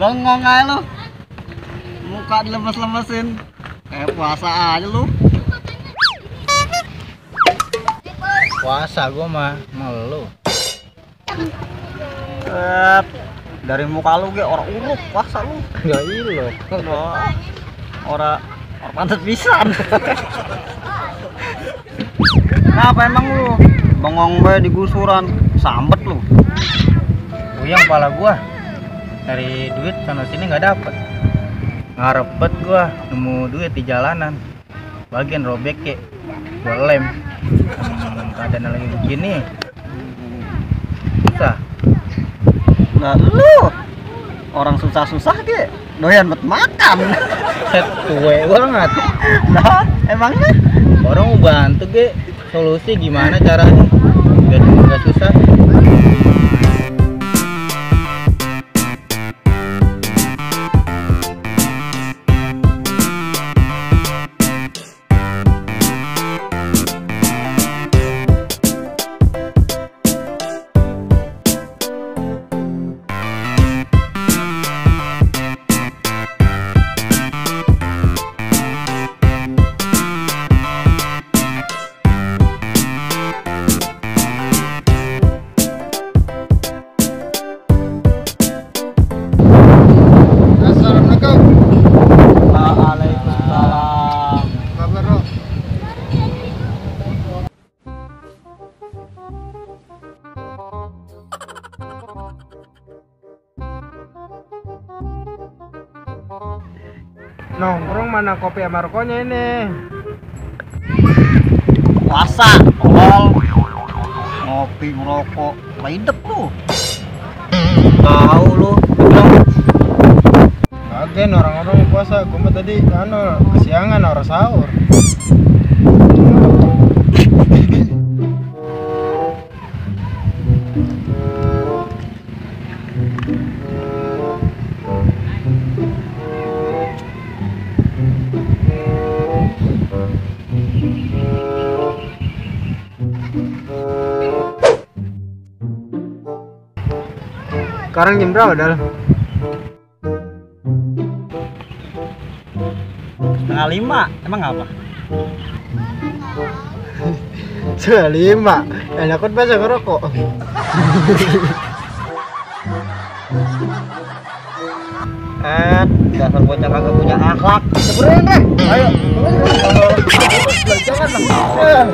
Bengong aja lu. Muka dilemes-lemesin. Kayak puasa aja lu. Puasa gua mah melu. Dari muka lu ge orang uruk puasa lu. Enggak ilok. Orang pantat pisan. Kenapa emang lu? Bengong bae digusuran, sambet lu. Puyeng kepala gua. Cari duit sana sini nggak dapet. Ngarepet gua nemu duit di jalanan. Bagian robek ke gua lem. Keadaan lagi begini. Susah. Nah lu orang susah-susah ge doyan buat makan. Tuwe banget. Nah, emangnya Orang mau bantu ge. Solusi gimana caranya? Biar nggak susah. Waalaikumsalam. Kabar bro? Nongkrong mana kopi sama rokoknya ini? Puasa, tolol. Ngopi, ngerokok, hidup lu. Tahu lu. Kagen orang-orang puasa, gue mah tadi kesiangan orang sahur. Sekarang jam berapa, Dal? 4:30, emang apa? 5. Yang takut bahasa ngerokok. Dasar bocah kagak punya akhlak. Sebenernya deh. Ayo. Jangan lah.